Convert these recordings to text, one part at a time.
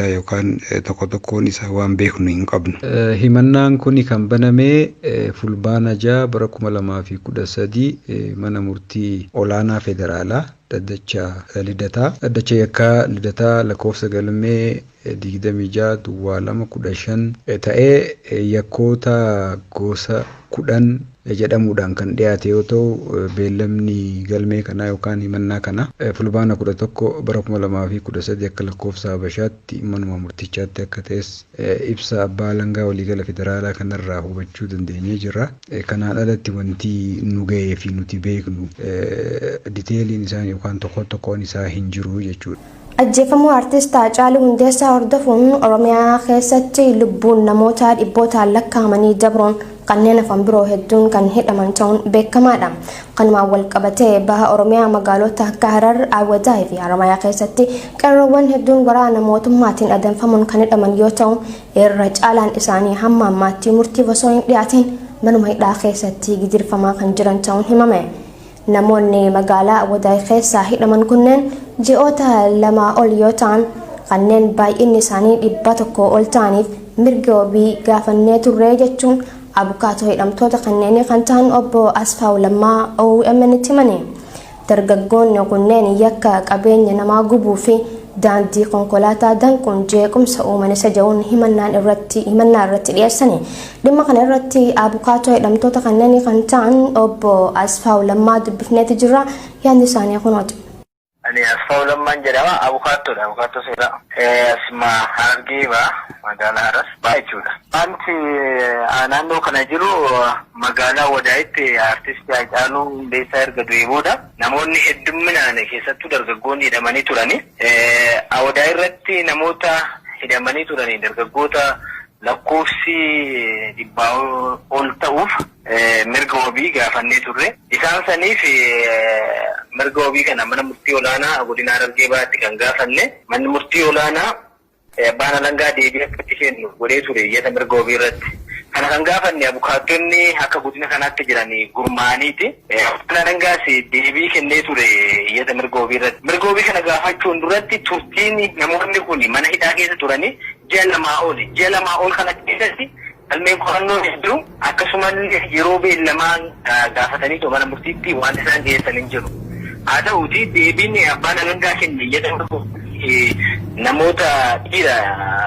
Yookaan tokko tokkoon isaa waan beeknu hin qabnu. Himannaan kun kan baname Fulbaana 6 bara 2013 mana murtii olaanaa federaalaa dhaddacha Lidataa dhaddacha yakkaa Lidataa lakkoofsa galmee 26 duwwaa 2 15 ta'ee yakkoota gosa 10 jedhamuudhaan kan dhiyaate yoo ta'u, beellamni galmee kanaa yookaan himannaa kana Fulbaana 11 bara 2013 akka lakkoofsa Habashaatti manuma murtichaatti akka ta'es ibsa abbaa alangaa waliigala federaalaa kanarraa hubachuu dandeenyee jirra. Kanaan alatti wanti nu ga'ee fi nuti beeknu diteeliin isaa yookaan tokko tokkoon isaa hin jiru jechuudha. Ajjeefamuu Artist Haacaaluu Hundeessaa hordofuun Oromiyaa keessatti lubbuun namoota dhibbootaan lakkaa'amanii dabruun kanneen hafan biroo hedduun kan hidhaman ta'uun beekamaadha. Kanumaan wal qabatee baha Oromiyaa magaalota akka Harar, Awwadaay fi Haramayaa keessatti qeerroowwan hedduun waraana mootummaatiin adamfamuun kan hidhaman yoo ta'u, irra caalaan isaanii hamma ammaatti murtiif osoo hin dhiyaatin manuma hidhaa keessatti gidirfamaa kan jiran ta'uun himame. Namoonni magaalaa Awwadaay keessaa hidhaman kunneen ji'oota 2 ol yoo ta'an, kanneen baay'inni isaanii 100 ol ta'aniif mirga wabii gaafannee turre jechuun abukaatoo hidhamtoota kanneenii kan ta'an obbo Asfaaw Lammaa OMN tti himani. Dargaggoonni kunneen yakka qabeenya namaa gubuu fi daandii konkolaataa danquun jeequmsa uuman isa jedhuun himannaan irratti himannaa irratti dhiyeessani. Dhimma kana irratti abukaatoo hidhamtoota kanneenii kan ta'an obbo Asfaaw Lammaa dubbifneeti jirra. Yaadni isaanii kunooti. Ani Asfaaw Lammaan jedhama. Abukaattoodha. Abukaattoo seeraa. Asuma Harargee ba'a. Magaalaa Harar ba'a jechuudha. Wanti naannoo kana jiru, magaalaa Wadaayitti artistii Haacaaluu Hundeessaa erga du'ee booda namoonni heddumminaan, keessattuu dargaggoonni, hidhamanii turani. Wadaay irratti namoota hidhamanii turanii dargaggoota lakkoofsi 100 ol ta'uuf mirga wabii gaafannee turre. Isaan saniif mirga wabii kana mana murtii olaanaa godina Harargee Bahaatti kan gaafanne. Manni murtii olaanaa abbaan alangaa deebii akka itti kennu godhee ture iyyata mirga wabii irratti. Kana kan gaafanne abukaattonni akka godina kanaatti jiran gurmaa'aniiti. Abbaan alangaas deebii kennee ture iyyata mirga wabii irratti. Mirga wabii kana gaafachuun duratti turtiin namoonni kun mana hidhaa keessa turanii ji'a 2 oli. Ji'a 2 ol kana keessatti galmeen qorannoo hin jiru. Akkasumallee yeroo beellamaa gaafatanii mana murtiitti waan isaan dhiyeessan hin jiru. Haa ta'uuti, deebiin abbaan alangaa kenne iyyata namoota dhiira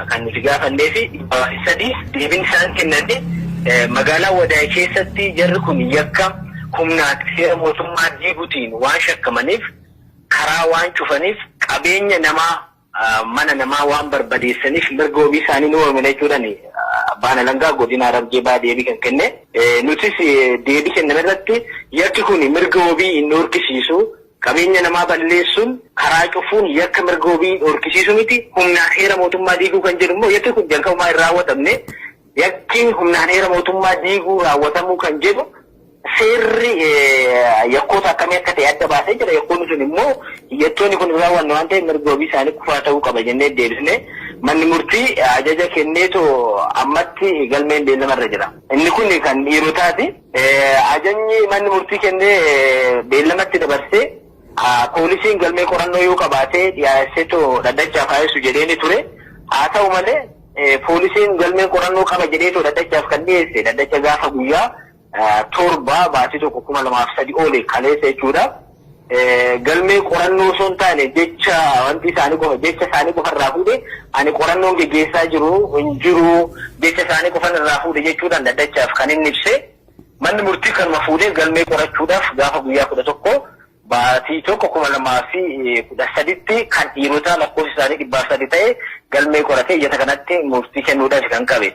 kan nuti gaafannee fi 300 deebiin isaan kennanii magaalaa Wadaay keessatti jarri kun yakka humnaa seera mootummaa diiguutiin waan shakkamaniif, karaa waan cufaniif, qabeenya namaa, mana namaa waan barbadeessaniif mirga wabii isaanii ni mormina jechuudhaan abbaan alangaa godina Harargee Bahaa deebii kan kenne. Nutis deebii kenname irratti yakki kun mirga wabii hin dhorkisiisu. Qabeenya namaa balleessuun, karaa cufuun yakka mirga wabii dhorkisiisu miti. Humnaan heera mootummaa diiguu kan jedhu immoo yakki kun jalqabumaa hin raawwatamne. Yakki humnaan heera mootummaa diiguu raawwatamuu kan jedhu seerri yakkoota akkamii akka ta'e adda baasee jira. Yakkoonni sun immoo iyyattoonni kun hin raawwanne waan ta'eef mirga wabii isaanii kufaa ta'uu qaba jennee deebisne. Manni murtii ajaja kenneetoo ammatti galmeen beellamarra jira. Inni kun kan dhiirotaati. Ajajni manni murtii kennee beellamatti dabarsee, poolisiin galmee qorannoo yoo qabaate dhiyeesseetoo dhaddachaaf haa jedheeni ture. Haa ta'u malee, poolisiin galmee qorannoo qaba jedheetoo dhaddachaaf kan dhiyeesse dhaddacha gaafa guyyaa 7 baatii 1 2003 oole, kaleessa jechuudha. Galmee qorannoo osoo hin taane jecha wanti isaanii qofa, jecha isaanii qofa irraa fuudhe, ani qorannoon geggeessaa jiru hin jiru, jecha isaanii qofa irraa fuudhe jechuudhaan dhaddachaaf kan inni ibse. Manni murtii kanuma fuudhee galmee qorachuudhaaf gaafa guyyaa 11 baatii 1 2013tti kan dhiirotaa lakkoofsi isaanii 103 ta'e galmee qoratee iyyata kanatti murtii kennuudhaaf kan qabe.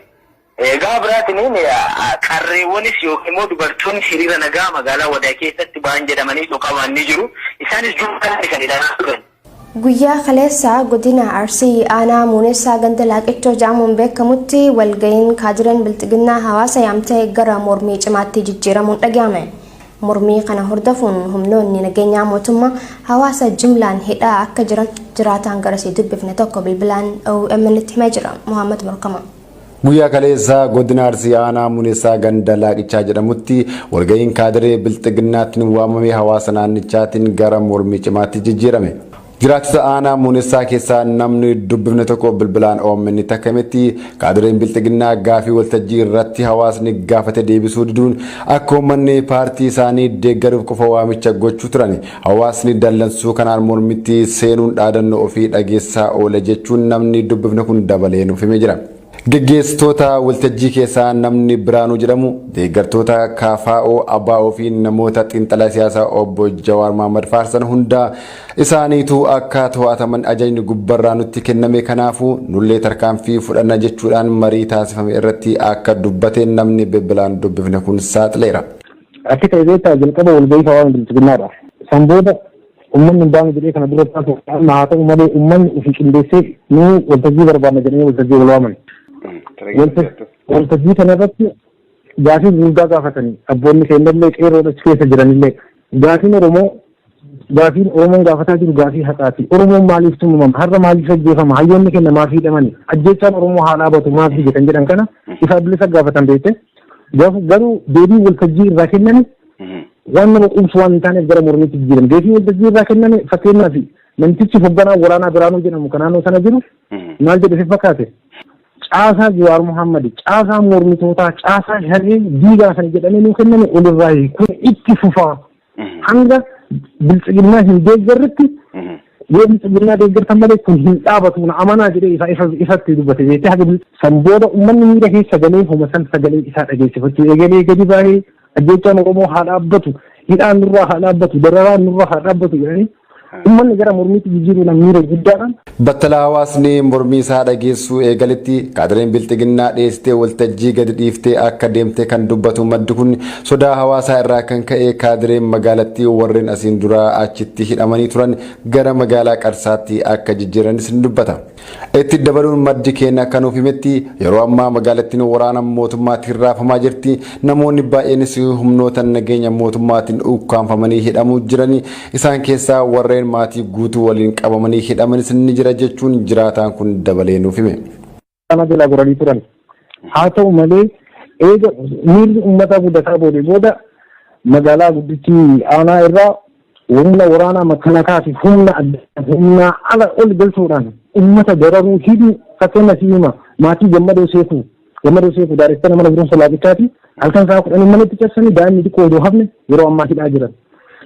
Gama biraatiin qarreewwanis yookiin immoo dubartoonni hiriira nagaa magaalaa Wadaay keessatti ba'an jedhamanii dhoqaman ni jiru. Isaanis jumlaan kan hidhamaa turan. Guyyaa kaleessaa godina Arsii aanaa Muunessaa ganda Laaqichoo jedhamuun beekamutti walga'iin kaadireen Bilxiginnaa hawaasa yaamtee gara mormii cimaatti jijjiiramuun dhaga'ame. Mormii kana hordofuun humnoonni nageenyaa mootummaa hawaasa jimlaan hidhaa akka jiran jiraataan garasii dubbifne tokko bilbilaan OMN itti himee jira. Muhammad Morkama. Guyyaa kaleessaa godina Arsii aanaa Muunessaa ganda Laaqichaa jedhamutti walga'iin kaadiree Bilxiginnaatiin waamamee hawaasa naannichaatiin gara mormii cimaatti jijjiirame. Jiraattota aanaa Muunessaa keessaa namni dubbifne tokko bilbilaan OMN akka himetti, kaadireen Bilxiginnaa gaafii waltajjii irratti hawaasni gaafate deebisuu diduun akka uummanni paartii isaanii deeggaruuf qofa waamicha gochuu turan. Hawaasni dallansuu kanaan mormitti seenuun dhaadannoo ofii dhageessisaa oole jechuun namni dubbifne kun dabalee nuuf himee jira. Geggeessitoota waltajjii keessaa namni Biraanuu jedhamu deeggartoota KFO, ABO fi namoota xiinxalaa siyaasaa obbo Jawaar Mohammad faarsan hunda isaaniitu akka to'ataman ajajni gubbarraa nutti kenname, kanaafuu nullee tarkaanfii fudhanna jechuudhaan marii taasifame irratti akka dubbate namni bilbilaan dubbifne kun saaxileera. Akka ta'e beektaa, jalqaba walgahii hawaasa Bilxiginnaadha. San booda uummanni hin baanu jedhee kana dura taasisu amma haa ta'u malee, uummanni ofii qindeessee nu waltajjii barbaadna jedhanii waltajjii wal waaman. Waltajjii kanarratti gaafii gurguddaa gaafatanii, abboonni keenyallee qeerroon achi keessa jiranillee, gaafiin Oromoo, gaafiin Oromoon gaafataa jiru gaafii haqaati. Oromoon maaliif tumamama? Har'a maaliif ajjeefama? Hayyoonni keenya maaf hidhamani? Ajjeechaan Oromoo haa dhaabatu, maaf jedhan jedhan kana ifa bilisa gaafatan beekte. Garuu deebii waltajjii irraa kenname waan nama quubsu waan hin taaneef gara mormiitti jijjiirame. Deebii waltajjii irraa kenname, fakkeenyaaf, namtichi hogganaa waraanaa Biraanuu jedhamu kan naannoo sana jiru maal jedhe si fakkaate? Caasaa Jawaar Muhammad, caasaa mormitootaa, caasaa sharrii diigaa sana jedhamee nuu kenname olirraa kun itti fufaa. Hanga Bilxiginnaa hin deeggarretti, yoo Bilxiginnaa deeggartan malee kun hin dhaabatu, na amanaa jedhee isa ifa ifatti dubbate jettee. Haga san booda uummanni miira keessa galee homa san sagalee isaa dhageessifachuu eegalee gadi baay'ee, ajjeechaan Oromoo haa dhaabbatu, hidhaan nurraa haa dhaabbatu, dararaan nurraa haa dhaabbatu jedhanii uummanni gara mormiitti jijjiiruudhaan miira guddaadhaan. Battala hawaasni mormii isaa dhageessuu eegaletti kaadireen Bilxiginnaa dhiyeessitee waltajjii gadi dhiiftee akka deemte kan dubbatu maddi kun, sodaa hawaasaa irraa kan ka'e kaadireen magaalattii warreen asiin dura achitti hidhamanii turan gara magaalaa Qarsaatti akka jijjiiranis ni dubbata. Itti dabaluun maddi keenya akka nuuf himetti, yeroo ammaa magaalattiin waraana mootummaatiin raafamaa jirti. Namoonni baay'eenis humnoota nageenya mootummaatiin ukkaanfamanii hidhamuu jirani. Isaan keessaa warreen maatii guutuu waliin qabamanii hidhamanis ni jira jechuun jiraataan kun dabalee nuuf hime. Kana jala goranii turan. Haa ta'u malee, eega miirri uummataa guddataa boode booda magaalaa guddittii aanaa irraa humna waraanaa makalaakaa fi humna addaa humnaa ala ol galchuudhaan uummata dararuu, hidhuu. Fakkeenya si hima, maatii Gammadoo Seekuu. Gammadoo Seekuu daarektara mana barumsa Laaqichaati. Halkan sa'a 10 manatti cabsanii daa'imni xiqqoo odoo hafne yeroo ammaa hidhaa jiran.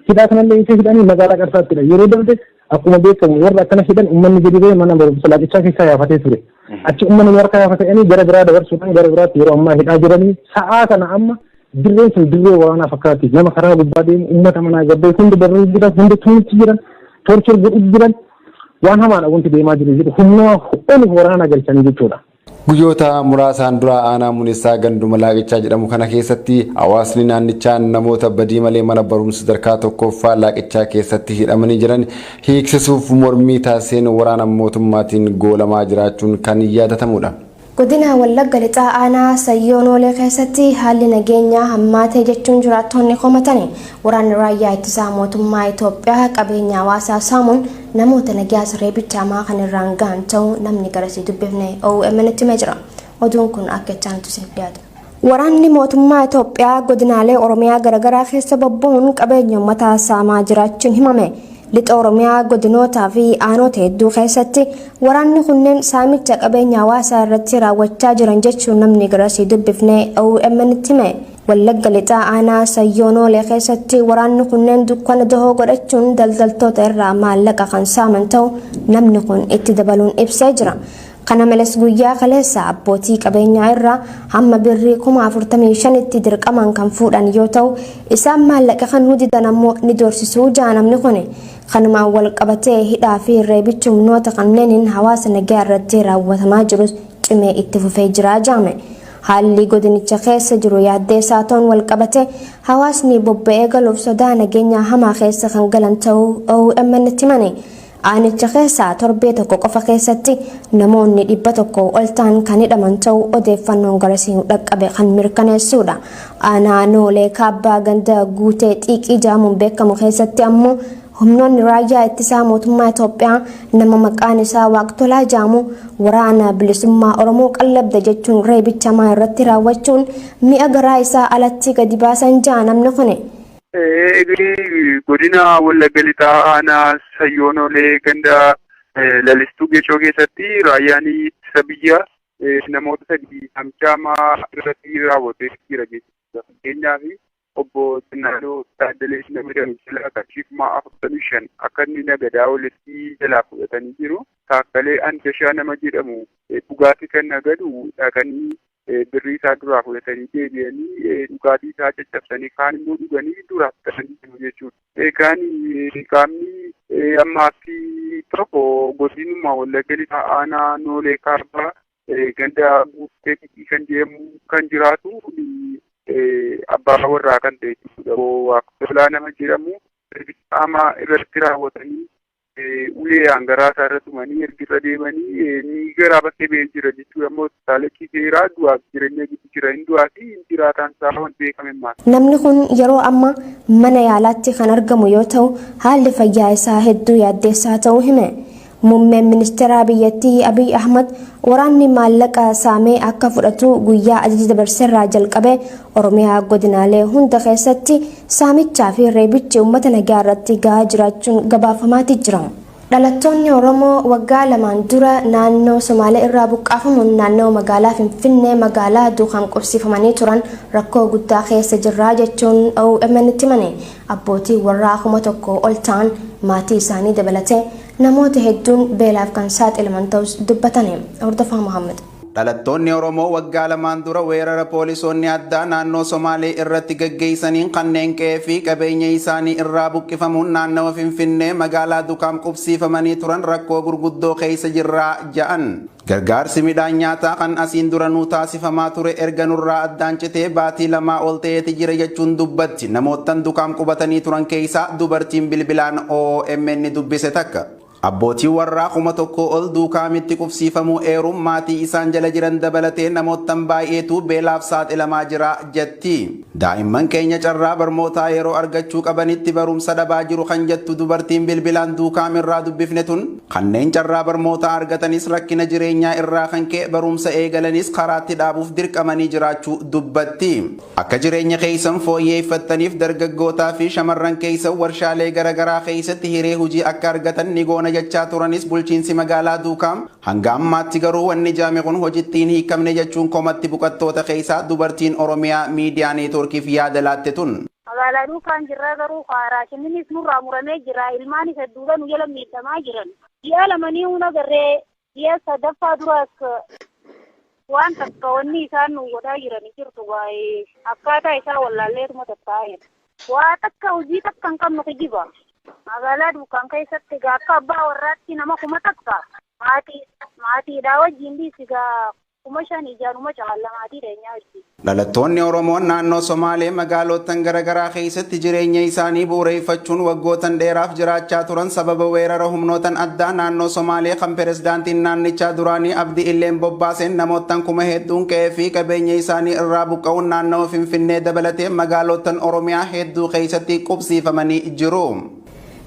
Hidhaa kanallee isa hidhanii magaalaa Qarsaatti. Yeroo darbe akkuma beekamu warra akkana hidhan uummanni gadi ba'ee mana barumsa Laaqichaa keessaa yaafatee ture. Achi uummanni harka yaafatanii gara biraa dabarsuudhaan gara biraatti yeroo ammaa hidhaa jiranii. Sa'aa kana amma dirreen sun dirree waraanaa fakkaatti. Nama karaa gubbaa deemu, uummata manaa gabbee hundi dararuu jiran, hundi tumutti jiran, torture godhu jiran. Waan hamaadha wanti deemaa jiru jedhu, humna ol waraana galchanii jechuudha. Guyyoota muraasaan dura aanaa Muneessaa ganduma Laaqichaa jedhamu kana keessatti hawaasni naannichaa namoota badii malee mana barumsa sadarkaa tokkoffaa Laaqichaa keessatti hidhamanii jiran hiiksisuuf mormii taasiseen waraana mootummaatiin goolamaa jiraachuun kan yaadatamudha. Godina Wallagga Lixaa aanaa Sayyoonoolee keessatti haalli nageenyaa hammaatee jechuun jiraattonni komatani. Waraanni raayyaa ittisaa mootummaa Itoophiyaa qabeenya hawaasaa saamuun namoota nagayaas reebicha hamaa kan irraan gahan ta'uu namni garasii dubbifne OMN itti himee jira. Oduun kun akka itti aanutti isiniif dhiyaata. Waraanni mootummaa Itoophiyaa godinaalee Oromiyaa garaagaraa keessa bobba'uun qabeenya uummataa saamaa jiraachuun himame. Lixa Oromiyaa godinootaa fi aanota hedduu keessatti waraanni kunneen saamicha qabeenya hawaasaa irratti raawwachaa jiran jechuun namni garasii dubbifne OMN itti hime. Wallagga Lixaa aanaa Sayyoonoolee keessatti waraanni kunneen dukkana dahoo godhachuun daldaltoota irraa maallaqa kan saaman ta'u namni kun itti dabaluun ibsee jira. Kana malees, guyyaa kaleessa abbootii qabeenyaa irraa hamma birrii 45,000tti dirqamaan kan fuudhan yoo ta'u, isaan maallaqa kan nu didan ammoo ni doorsisuu ja'a namni kun. Kanumaan wal qabatee hidhaa fi reebichi humnoota kanneeniin hawaasa nagaa irratti raawwatamaa jirus cimee itti fufee jira jaame. Haalli godinicha keessa jiru yaaddeessaa ta'uun wal qabate hawaasni bobba'ee galuuf sodaa nageenyaa hamaa keessa kan galan ta'uu OMN itti himani. Aanicha keessaa torbee tokko qofa keessatti namoonni 100 ol ta'an kan hidhaman ta'uu odeeffannoon garasii dhaqqabe kan mirkaneessudha. Aanaa Noolee Kaabbaa ganda Guutee Xiiqii jedhamuun beekamu keessatti ammoo humnoonni raayyaa ittisaa mootummaa Itoophiyaa nama maqaan isaa Waaqtolaa jedhamu waraana bilisummaa Oromoo qallabda jechuun reebicha hamaa irratti raawwachuun mi'a garaa isaa alatti gadi baasan ja'a namni kuni. Godina Wallagga Lixaa aanaa Sayyoonolee ganda Lalistuu Geecoo keessatti raayyaan ittisa biyyaa namoota 3 saamicha hamaa irratti raawwatee jira jechuudha. Fakkeenyaaf obbo Xinnaaloo Taaddalee nama jedhamu jalaa qarshii 45,000 akka inni nagadaa walitti jalaa fudhatanii jiru. Taakkalee Andashaa nama jedhamu dhugaatii kan nagadu dhaqanii birrii isaa duraa fudhatanii deebi'anii dhugaatii isaa caccabsanii kaan immoo dhuganii duraa fudhatanii jiru jechuudha. Egaan qaamni ammaatti tokko godinuma Wallagga Lixaa aanaa Noolee Kaarbaa ganda Guuttee Fiqii kan jedhamu kan jiraatu abbaa warraa kan ta'e jechuudha. Waaqtolaa nama jedhamu qaama irratti raawwatanii ulee hangaraa isaa irra tumanii erga irra deemanii ni garaa bakkee ba'ee jira jechuudha. Ammoo hospitaala ciiseera du'aaf jireenya gidduu jira hin du'aa fi hin jiraataan isaa waan beekame maal. Namni kun yeroo amma mana yaalaatti kan argamu yoo ta'u haalli fayyaa isaa hedduu yaaddeessaa ta'uu hime. Muummeen ministeeraa biyyattii Abiy Ahmad waraanni maallaqa saamee akka fudhatu guyyaa ajaja dabarseerraa jalqabee Oromiyaa godinaalee hunda keessatti saamichaa fi reebichi uummata nagaa irratti gahaa jiraachuun gabaafamaati jira. Dhalattoonni Oromoo waggaa 2 dura naannoo Somaalee irraa buqqaafamuun naannoo magaalaa Finfinnee magaalaa Duukam qubsiifamanii turan rakkoo guddaa keessa jirraa jechuun OMN itti himani. Abbootii warraa 1000 ol ta'an maatii isaanii dabalatee namoota hedduun beelaaf kan saaxilaman ta'us dubbatani. Hordofaa Muhammad. Dhalattoonni Oromoo waggaa 2 dura weerara poolisoonni addaa naannoo Somaalee irratti gaggeessaniin kanneen qe'ee fi qabeenya isaanii irraa buqqifamuun naannawa Finfinnee magaalaa Dukaam qubsiifamanii turan rakkoo gurguddoo keessa jirraa ja'an. Gargaarsi midhaan nyaataa kan asiin dura nuu taasifamaa ture erga nurraa addaan citee baatii 2 ol ta'eeti jira jechuun dubbatti. Namoottan Dukaam qubatanii turan keessaa dubartiin bilbilaan OMN dubbise takka. Abbootii warraa 1000 ol Duukaamitti qubsiifamuu eeruun maatii isaan jala jiran dabalatee namoottan baay'eetu beelaaf saaxilamaa jira jetti. Daa'imman keenya carraa barmootaa yeroo argachuu qabanitti barumsa dhabaa jiru kan jettu dubartiin bilbilaan Duukaam irraa dubbifne tun kanneen carraa barmootaa argatanis rakkina jireenyaa irraa kan ka'e barumsa eegalanis karaatti dhaabuuf dirqamanii jiraachuu dubbatti. Akka jireenya keessan fooyyeeffattaniif dargaggootaa fi shamarran keessan warshaalee garaagaraa keessatti hiree hojii akka argatan ni goona jechaa turanis bulchiinsi magaalaa Duukaam hanga ammaatti garuu wanni jaame kun hojiitti hin hiikamne jechuun komatti buqattoota keessaa dubartiin Oromiyaa miidiyaa neetwoorkiif yaada laatte tun. Magaalaa Duukaam jirraa garuu raashiniinis nurraa muramee jira ilmaanis hedduudha nu jala miidhamaa jiran. Ji'a lamanii huna garree ji'a sadaffaa duraas waan takka wanni isaan nu godhaa jiran jirtu waa'ee akkaataa isaa wallaalleetuma tattaa'eera. Waa takka hojii takka hin qabnu kijiba. Magaalaa Duukaam keessatti egaa akka abbaa warraatti nama 1000 maatiidhaa wajjin dhiisi egaa 5,000 ijaanuma caala maatii dheenyaa wajjin. Dhalattoonni Oromoo naannoo Somaalee magaaloottan garaagaraa keessatti jireenya isaanii bu'uureeffachuun waggootan dheeraaf jiraachaa turan sababa weerara humnootan addaa naannoo Somaalee kan pirezidaantiin naannichaa duraanii Abdii Illeen bobbaaseen namoottan kuma hedduun qe'ee fi qabeenya isaanii irraa buqqa'uun naannoo Finfinnee dabalatee magaaloottan Oromiyaa hedduu keessatti qubsiifamanii jiru.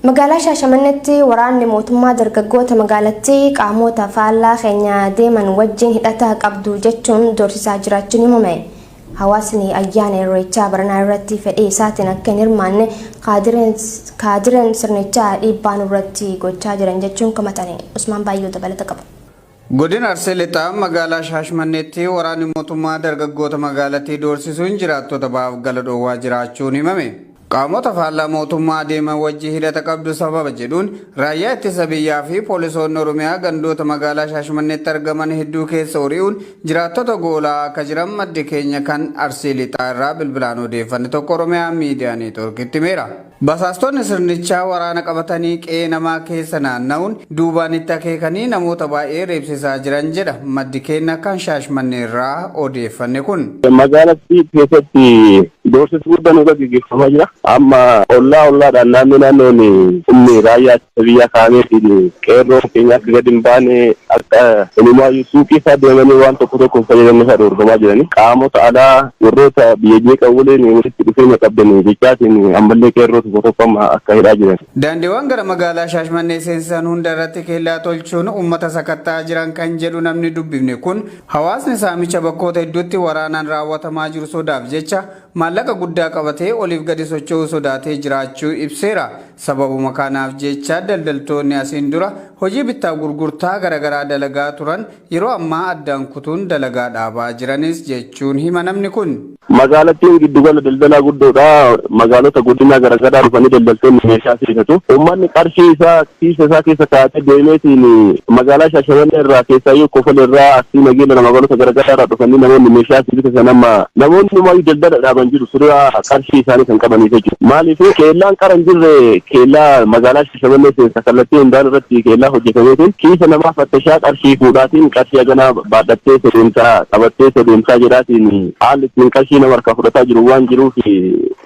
Magaalaa Shaashamanneetti waraanni mootummaa dargaggoota magaalattii qaamota faallaa keenya deeman wajjin hidhata qabdu jechuun doorsisaa jiraachuun himame. Hawaasni ayyaana irreechaa baranaa irratti fedhii isaatiin akka hin hirmaanne kaadireen sirnichaa dhiibbaa nurratti gochaa jiran jechuun komatani. Usmaan Baayyoo dabalata qaba. Godina Arsii Lixaa magaalaa Shaashamanneetti waraanni mootummaa dargaggoota magaalattii doorsisuun jiraattota bahaaf gala dhoowwaa jiraachuun himame. Qaamota faallaa mootummaa deeman wajjin hidhata qabdu sababa jedhuun raayyaa ittisa biyyaa fi poolisoonni Oromiyaa gandoota magaalaa Shaashamanneetti argaman hedduu keessa hori'uun jiraattota goolaa akka jiran maddi keenya kan Arsii Lixaa irraa bilbilaan odeeffanne tokko Oromiyaa miidiyaa neetwoorkitti himeera. Basaastonni sirnichaa waraana qabatanii qe'ee namaa keessa naanna'uun duubaan itti akeekanii namoota baay'ee reebsisaa jiran jedha maddi keenya kan Shaashamannee irraa odeeffanne kun. Magaalattii keessatti doorsisni guddaan irra gaggeeffamaa jira. Amma ollaa ollaadhaan naannoo naannoon humni raayyaa ittisa biyyaa kaa'ameetiin qeerroo keenya akka gadi hin baane akka inumaayyuu suuqii isaa deemanii waan tokko tokko fayyadamuu isaa dorgomaa jirani. Qaamota alaa warroota biyya jeeqan waliin walitti dhufeenya qabdan jechaatiin ammallee qeerroo tokko tokko amma akka hidhaa jiran. Daandiiwwan gara magaalaa Shaashamannee seensisan hunda irratti kellaa tolchuun uummata sakattaa jiran kan jedhu namni dubbifne kun hawaasni saamicha bakkoota hedduutti waraanaan raawwatamaa jiru sodaaf jecha maallaqa guddaa qabatee oliif gadi socho'uu sodaatee jiraachuu ibseera. Sababuma kanaaf jecha daldaltoonni asiin dura hojii bittaa gurgurtaa garaagaraa dalagaa turan yeroo ammaa addaan kutuun dalagaa dhaabaa jiranis jechuun hima namni kun. Magaalattiin giddugala daldalaa guddoodha. Magaalota guddinaa garaagaraa dhufanii daldaltoonni meeshaa bitatu. Uummanni qarshii isaa kiisa isaa keessa kaa'atee deemeetiin magaalaa Shaashamannee irraa, keessaayyuu Kofol irraa, Arsii Nageenya, magaalota garaagaraa irraa dhufanii namoonni meeshaa bitatan, amma namoonni dhumayyuu daldala dhaaban jiru suuraa qarshii isaanii kan qabaniif jechuudha. Maaliif keellaan qara hin jirre, keellaa magaalaa Shaashamannee keessa kallattii hundaan irratti keellaa hojjetameetiin kiisa namaa fattashaa, qarshii fuudhaatiin, qarshii haganaa baadhattee deemtaa, qabattee deemtaa jedhaatiin haalli ittiin qarshii nama harkaa fudhataa jiru waan jiruuf,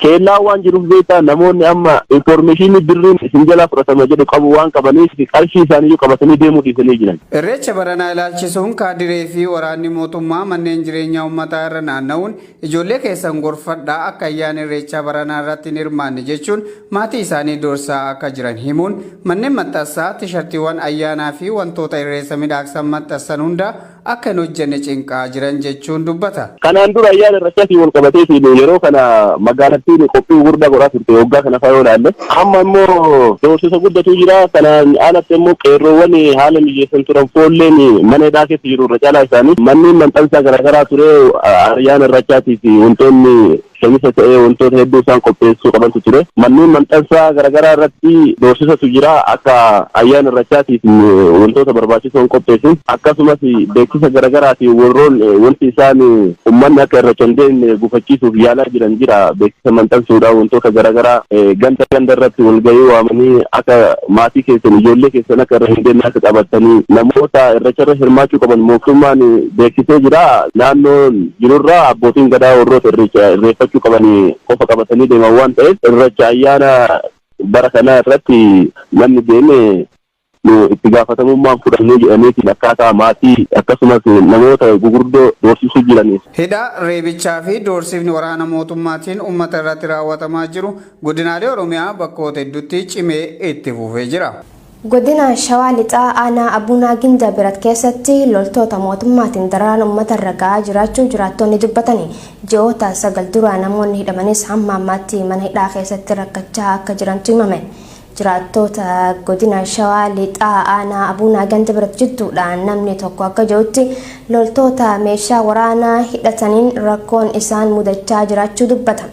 keellaa waan jiruuf, beektaa, namoonni amma information birriin isin jalaa fudhatama jedhu qabu waan qabaniif qarshii isaaniiyyuu qabatanii deemuu dhiisanii jiran. Irreecha baranaa ilaalchisuun kaadiree fi waraanni mootummaa manneen jireenyaa uummataa irra naanna'uun ijoollee keessan gorfadhaa, akka ayyaana irreechaa baranaa irratti hin hirmaanne jechuun maatii isaanii doorsaa akka jiran himuun, manneen maxxansaa tishartiiwwan ayyaanaa fi wantoota irreessa midhaagsan maxxansan hunda akka hin hojjenne cinqaa jiran jechuun dubbata. Kanaan dura ayyaana irreechaatiin wal qabateetiin yeroo kana magaalattiin qophii gurguddaa godhaa turte. Waggaa kana fa'aa yoo ilaalle, amma immoo doorsisa guddatu jira. Kanaan alatti immoo qeerroowwan haala mijeessan turan foolleen mana hidhaa keessa jiru irra caalaa isaanii. Manneen maxxansaa garaagaraa ture, ayyaana irreechaatii fi wantoonni shamisa ta'ee wantoota hedduu isaan qopheessuu qabantu ture. Manneen maxxansaa garaagaraa irratti doorsisatu jira, akka ayyaana irreechaatiif wantoota barbaachisoo hin qopheessin. Akkasumas beeksisa garaagaraatiin warroon wanti isaan uummanni akka irreecha hin deemne gufachiisuuf yaalaa jiran jira. Beeksisa maxxansuudhaan, wantoota garaagaraa ganda ganda irratti walgahii waamanii, akka maatii keessan, ijoollee keessan akka irra hin deemne akka qabatanii, namoota irreecha irra hirmaachuu qaban mootummaan beeksisee jira. Naannoo jirurraa abbootiin gadaa warroota irreecha irreeffachuu qabanii qofa qabatanii deeman waan ta'eef, irreecha ayyaana bara kanaa irratti namni deeme nu itti gaafatamummaan fudhannee jedhaniitiin akkaataa maatii akkasumas namoota gugurdoo doorsisuu jiraniif. Hidha, reebichaa fi doorsifni waraana mootummaatiin uummata irratti raawwatamaa jiru godinaalee Oromiyaa bakkoota hedduutti cimee itti fufee jira. Godina Shawaa Lixaa aanaa Abuunaa Ginda Birat keessatti loltoota mootummaatiin dararaan uummata irra ga'aa jiraachuu jiraattonni dubbatani. Ji'oota 9 dura namoonni hidhamanis hamma ammaatti mana hidhaa keessatti rakkachaa akka jirantu himame. Jiraattoota godina Shawaa Lixaa aanaa Abuunaa Ganda Birat jidduudhaan namni tokko akka jirutti, loltoota meeshaa waraanaa hidhataniin rakkoon isaan mudachaa jiraachuu dubbata.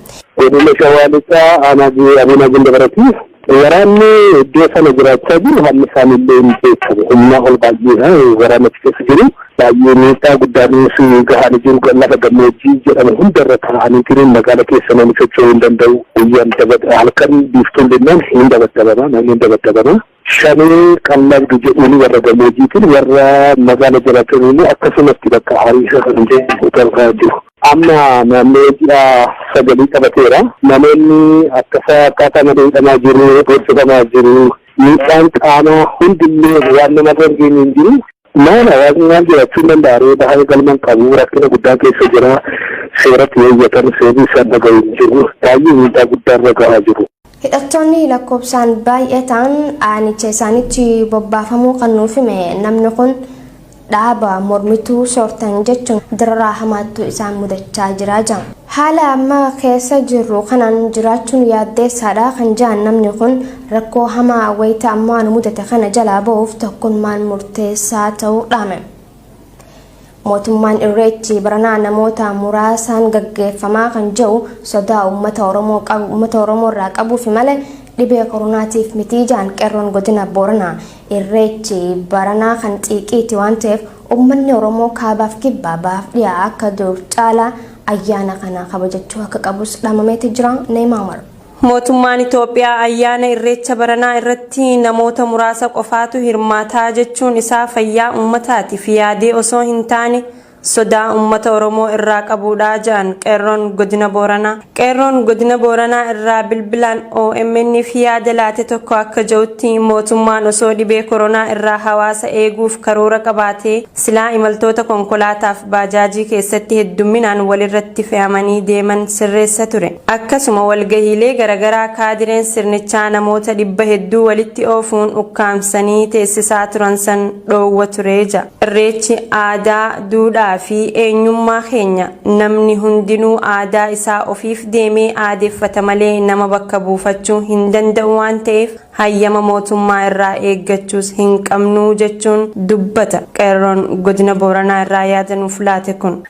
Godina Shawaa Lixaa aanaa Abuunaa Ginda Birati waraanni iddoo sana jiraachaa jiru hammi isaanillee hin beekamu. Humnaa ol baay'eedha. Waraana achi keessa jiru baay'ee miidhaa guddaanis gahanii jiru. Lafa gammoojjii jedhamu hundarra taa'anii jiru. Magaala keessa namni socho'uu hin danda'u. Guyyaan halkan biiftuun jennaan hin dabaddabama, namni hin dabaddabama. Shanee qallabdu jedhuun warra gammoojjiitiin, warra magaala jiraatan immoo akkasumatti bakka hariisa kan ta'e jiru. Amma naannoo ji'a 9 qabateera. Namoonni akkasa akkaataa malee hidhamaa jiru, doorsifamaa jiru. Miidhaan qaamaa hundillee waan namarra hin geenye hin jiru. Maal hawaasni maal jiraachuu hin danda'a? Reeba haga galman qabu, rakkina guddaa keessa jira. Seeratti yoo iyyatan seerri isaan dhagahu hin jiru. Baay'ee miidhaa guddaa irra gahaa jiru. Hidhattoonni lakkoofsaan baay'ee ta'an aanicha isaanitti bobbaafamuu kan nuuf hime namni kun, dhaaba mormituu soortan jechuun dararaa hamaattu isaan mudachaa jira jira. Haala amma keessa jirru kanaan jiraachuun yaaddeessaadha kan jedhan namni kun, rakkoo hamaa wayita ammaa nu mudate kana jalaa ba'uuf tokkummaan murteessaa ta'uu dhaame. Mootummaan irreechi baranaa namoota muraasaan gaggeeffamaa kan jiru sodaa uummata Oromoo qabu, uummata Oromoo irraa qabuufi malee dhibee koronaatiif mitii jaan qeerroon godina Booranaa. Irreechi baranaa kan xiiqiiti waan ta'eef uummanni Oromoo kaabaaf kibbaa, bahaaf dhiyaa akka dur caalaa ayyaana kana kabajachuu akka qabus dhaamameeti jira. Neemaamar. Mootummaan Itoophiyaa ayyaana irreecha baranaa irratti namoota muraasa qofaatu hirmaataa jechuun isaa fayyaa uummataatiif yaadee osoo hin taane sodaa uummata Oromoo irraa qabuudha jedhan qeerroon godina Booranaa. Qeerroon godina Booranaa irraa bilbilaan OMN fi yaada laate tokko akka jedhutti, mootummaan osoo dhibee koronaa irraa hawaasa eeguuf karoora qabaatee silaa imaltoota konkolaataaf baajaajii keessatti heddumminaan walirratti fe'amanii deeman sirreessa ture. Akkasuma walgahiilee garaagaraa kaadireen sirnichaa namoota dhibba hedduu walitti oofuun ukkaamsanii teessisaa turan san dhoowwa ture jedha. Irreechi aadaa, duudhaa duudhaa fi eenyummaa keenya. Namni hundinuu aadaa isaa ofiif deemee aadeffata malee nama bakka buufachuu hin danda'u waan ta'eef hayyama mootummaa irraa eeggachuus hin qabnu jechuun dubbata qeerroon godina Booranaa irraa yaada nuuf laate kun.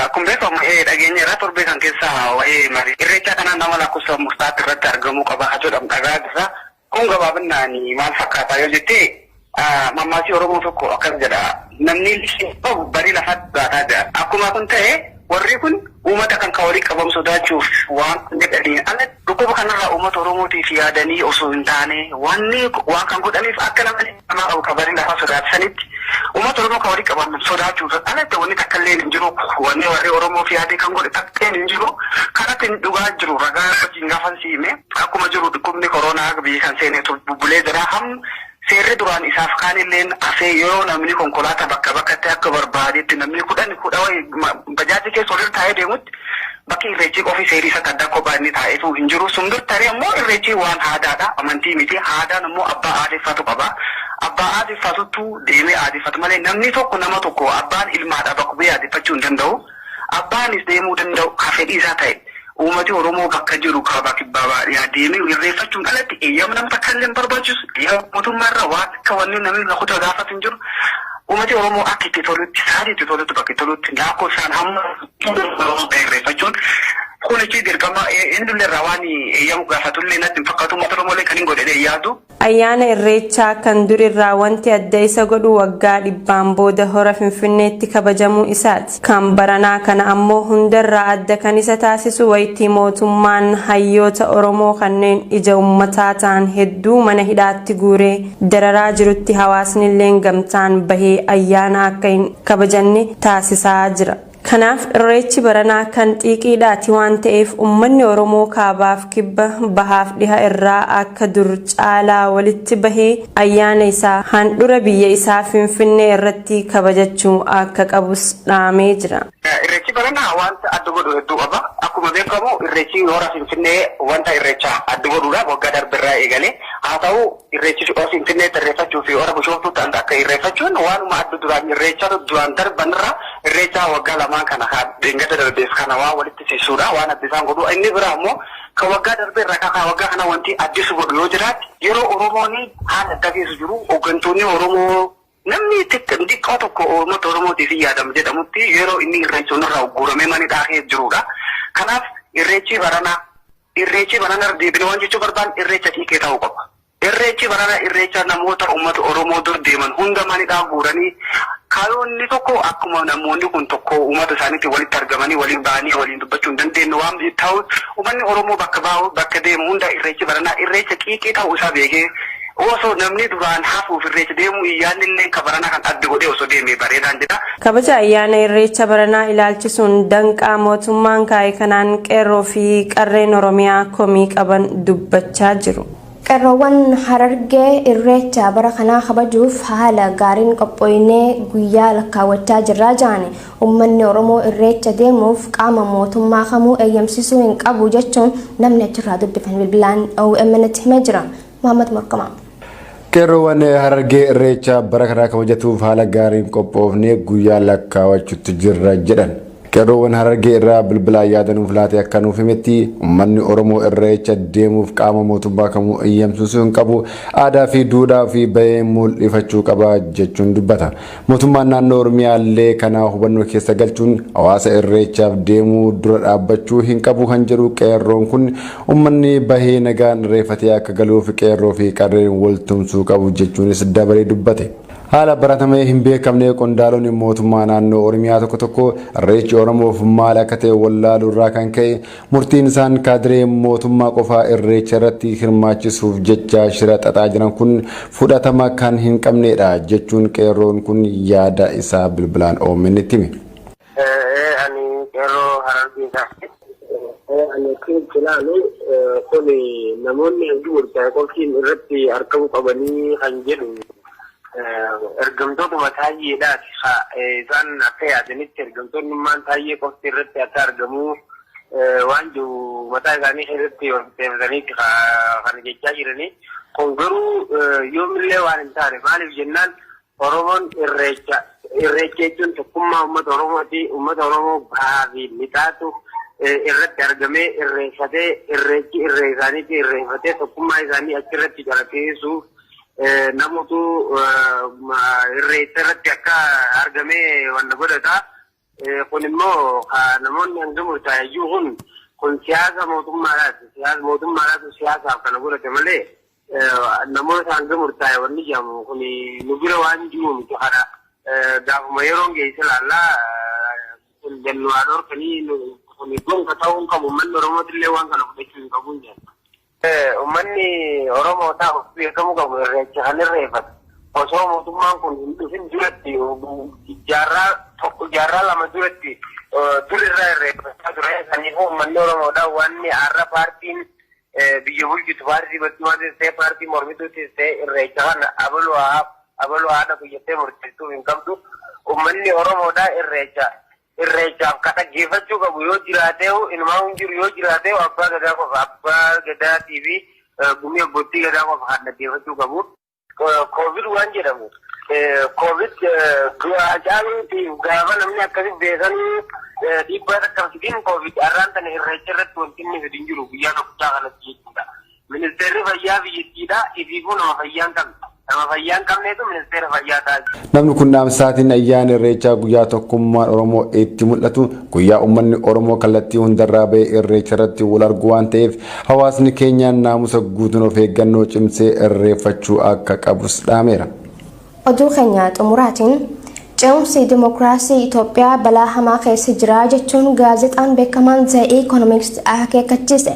Akkuma beekamu dhageenyeerra torbee kan keessa waa'ee marii irreechaa kanaan nama lakkoofsa murtaa'aatti irratti argamuu qaba haa jedhamu dhagaa jirra. Kun gabaabinaan maal fakkaata yoo jette, mammaasii Oromoo tokko akkas jedha: "Namni qabu barii lafatti baataa" jedha. Akkuma kun ta'e, warri kun uummata kan kan walii qabamu sodaachuuf waan jedhaniin ala, dhukkuba kanarraa uummata Oromootiif yaadanii osoo hin taane, wanni waan kan godhaniif akka namni namaa qabu kan barii lafaa sodaachisanitti uummata Oromoo kan walii qabaman sodaachuuf alatti wanni takka illee hin jiru. Wanni warri Oromoof yaadee kan godhe takka hin jiru. Kanatti dhugaa jiru ragaa wajjin gaafa siime, akkuma jiru dhukkubni koronaa biyya kan seenee bubbulee jira. Ham seerri duraan isaaf kaan illeen hafee, yeroo namni konkolaataa bakka bakkatti akka barbaadetti namni 10 kudha wayi bajaajii keessa walirra taa'ee deemutti, bakki irreechi qofi seerii isa adda kophaa inni taa'eetu hin jiru. Sun bir taree ammoo irreechi waan aadaadha. Amantii miti. Aadaan ammoo abbaa aadeffatu qaba. Abbaa aadeffatutu deemee aadeffatu malee namni tokko nama tokko abbaan ilmaadha bakka bu'ee aadeffachuu hin danda'u. Abbaanis deemuu danda'u ka fedhii isaa ta'e. Uummati Oromoo bakka jiru kaabaa kibbaa baadiyyaa deemee irreeffachuun alatti eeyyama nama takka illee hin barbaachisu. Eeyyama mootummaa irraa waan akka wanni namni lakuta gaafatu hin jiru. Uummati Oromoo akka itti tolutti, sa'aatii itti tolutti, bakka itti tolutti, lakkoofsaan hamma irreeffachuun kun ichi dirqama inni irraa waan eeyyamu gaafatullee natti hin fakkaatu. Uummata Oromoo illee kan hin godhe yaadu. Ayyaana Irreechaa kan dur irraa wanti adda isa godhu waggaa 100n booda hora Finfinneetti kabajamuu isaati. Kan baranaa kana ammoo hundarraa adda kan isa taasisu wayitii mootummaan hayyoota Oromoo kanneen ija uummataa ta'an hedduu mana hidhaatti guuree dararaa jirutti hawaasni illeen gamtaan bahee ayyaana akka hin kabajanne taasisaa jira. Kanaaf irreechi baranaa kan xiiqiidhaati waan ta'eef, uummanni Oromoo kaabaaf kibba, bahaaf dhiha irraa akka dur caalaa walitti bahee ayyaana isaa handhura biyya isaa Finfinnee irratti kabajachuu akka qabus dhaamee jira. Irreechi baranaa wanta adda godhu hedduu qaba. Akkuma beekamu irreechi hora Finfinnee wanta irreecha adda godhuudha waggaa darbirraa eegalee. Haa ta'u, irreechi hora Finfinneetti irreeffachuu fi hora Bishooftuutti akka irreeffachuun waanuma adda duraan irreecha duraan darbanirra irreecha waggaa lamaan kana dheengadda darbeef kana waan walitti siisuudha waan adda isaan godhu. Inni biraa immoo kan waggaa darbee irraa kan waggaa kana wanti addisu godhu yoo jiraate, yeroo Oromoon haala adda keessa jiru, hooggantoonni Oromoo namni xiqqoo tokko uummata Oromootiif hin yaadamu jedhamutti, yeroo inni irreecha irraa ugguramee mana dhaahee jirudha. Kanaaf irreechi baranaa deebinee waan jechuu barbaanne, irreecha xiiqee ta'uu qaba. Irreechi barana irreecha namoota uummata Oromoo dur deeman hunda manidhaa guuranii, kaayyoonni tokko akkuma namoonni kun tokko uummata isaaniitti walitti argamanii waliin ba'anii waliin dubbachuu hin dandeenye waan ta'u, uummanni Oromoo bakka baa'u bakka deemu hunda irreechi baranaa irreecha xiiqii ta'uu isaa beekee, osoo namni duraan hafuuf irreecha deemuu hin yaadne illee ka baranaa kan adda godhee osoo deeme bareedaan jedha. Kabaja ayyaana irreecha baranaa ilaalchisuun danqaa mootummaan kaa'e kanaan qeerroo fi qarreen Oromiyaa komii qaban dubbachaa jiru. Qeerroowwan Harargee irreecha bara kanaa kabajuuf haala gaariin qophooynee guyyaa lakkaawwachaa jirraa jedhani, uummanni Oromoo irreecha deemuuf qaama mootummaa kamuu eeyyamsiisuu hin qabu jechuun namni achirraa dubbifan bilbilaan OMN tti himee jira. Muhammad Morkamaa. Qeerroowwan Harargee irreecha bara kanaa kabajatuuf haala gaariin qophoofnee guyyaa lakkaawwachuutti jirra jedhan. Qeerroowwan Harargee irraa bilbilaan yaadanuuf laatee akka nuuf himetti, uummanni Oromoo irreecha deemuuf qaama mootummaa kamuu eeyyamsiisuu hin qabu, aadaa fi duudhaa fi bahee mul'ifachuu qaba jechuun dubbata. Mootummaan naannoo Oromiyaa illee kana hubannoo keessa galchuun hawaasa irreechaaf deemuu dura dhaabbachuu hin qabu kan jedhu qeerroon kun, uummanni bahee nagaan irreeffatee akka galuuf qeerroo fi qarreen wal tumsuu qabu jechuunis dabalee dubbate. Haala baratamee hin beekamne qondaalonni mootummaa naannoo Oromiyaa tokko tokko irreechi Oromoof maal akka ta'e wallaaluu irraa kan ka'e murtiin isaan kaadiree mootummaa qofaa irreecha irratti hirmaachisuuf jecha shira xaxaa jiran kun fudhatama kan hin qabnedha jechuun qeerroon kun yaada isaa bilbilaan OMN itti hime. Ani qeerroo Harargeedha. Ani akka ilaalu kun namoonni hedduu murtaa'e qoftiin irratti argamuu qabanii kan jedhu ergamtootuma taayyeedhaati. Isaan akka yaadanitti ergamtoonnummaan taayyee qofti irratti akka argamu waan jiru mataa isaanii keessatti ol deebisaniiti kan jechaa jiranii. Kun garuu yoomillee waan hin taane. Maaliif jennaan, Oromoon irreecha Irreecha jechuun tokkummaa uummata Oromooti. Uummata Oromoo bahaa fi lixaatu irratti argamee irreeffatee, irreechi irree isaaniitti irreeffatee, tokkummaa isaanii achirratti calaqqisiisuuf namoota irreecha irratti akka argamee wanta godhata. Kun immoo namoonni hanga murtaa'eyyuu kun siyaasa mootummaadhaati. Siyaasa mootummaadhaatu siyaasaaf kana godhate malee, namoota hanga murtaa'e wanni jedhamu kun nu bira waan jiru miti. Kana gaafuma yeroon geesse laallaa kun jennu waan dhorkanii kun gonka ta'uu hin qabu. Uummanni Oromootillee waan kana fudhachuu hin qabu hin jedhu. Uummanni Oromoo ta'u beekamuu qabu, irreecha kan irreeffatu osoo mootummaan kun hin dhufin duratti, jaarraa tokko, jaarraa 2 duratti dur irraa irreeffachaa ture. Kanaafuu uummanni Oromoodhaa wanni har'a paartiin biyya bulchitu, paartii barcumaatis ta'e, paartii mormituutis ta'e, irreecha kana abaluu haa abaluu haadha guyyattee murteessuuf hin qabdu. Uummanni Oromoodhaa irreechaaf ka dhaggeeffachuu qabu yoo jiraateehu, inumaa hin jiru, yoo jiraateehu abbaa gadaa qofa, abbaa gadaatii fi gumii abbootii gadaa qofa kan dhaggeeffachuu qabu. Koovid waan jedhamu, Koovid du'aa caaluutiif gaafa namni akkasi beekanii dhiibbaa takka fidin, Koovid har'aan tana irreecha irratti wanti inni fidu hin jiru guyyaa tokkichaa kanatti jechuudha. Ministeerri fayyaa biyyattiidha ifiifuu nama fayyaa hin qabne. Nama fayyaa hin qabneetu ministeera fayyaa ta'a. Namni kun dhaamsaatiin ayyaana irreechaa guyyaa tokkummaan Oromoo itti mul'atu, guyyaa uummanni Oromoo kallattii hundarraa bahee irreecha irratti wal argu waan ta'eef, hawaasni keenya naamusa guutuun of eeggannoo cimsee irreeffachuu akka qabus dhaameera. Oduu keenya xumuraatiin, ce'umsi dimokiraasii Itoophiyaa balaa hamaa keessa jira jechuun gaazexaan beekamaan The Economist akeekkachiise.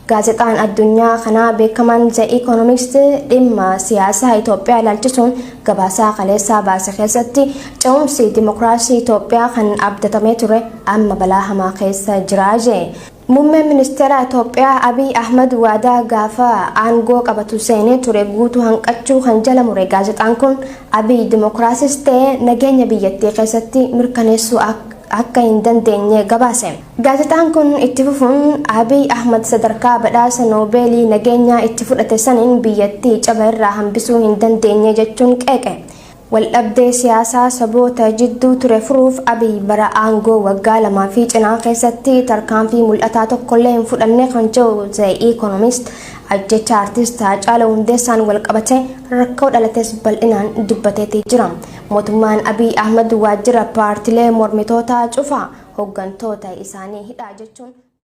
Gaazexaan addunyaa kanaa beekamaan The Economist dhimma siyaasaa Itoophiyaa ilaalchisuun gabaasaa kaleessaa baase keessatti, ce'umsi dimokiraasii Itoophiyaa kan abdatamee ture amma balaa hamaa keessa jira jee. Muummeen ministeera Itoophiyaa Abiy Ahmad waadaa gaafa aangoo qabatu seenee ture guutuu hanqachuu kan jala mure gaazexaan kun, Abiy dimokiraasis ta'e nageenya biyyattii keessatti mirkaneessuu akka hin dandeenye gabaase. Gaazexaan kun itti fufuun, Abiy Ahmad sadarkaa badhaasa Noobeelii nageenyaa itti fudhate saniin biyyattii caba irraa hambisuu hin dandeenye jechuun qeeqe. Waldhabdee siyaasaa saboota jidduu ture furuuf Abiy bara aangoo waggaa 2 fi cinaa keessatti tarkaanfii mul'ataa tokkollee hin fudhanne kan jedhu The Economist, ajjecha artist Haacaaluu Hundeessaan walqabate rakkoo dhalates bal'inaan dubbateetii jira. Mootummaan Abiy Ahmad waajjira paartilee mormitootaa cufa, hooggantoota isaanii hidhaa jechuun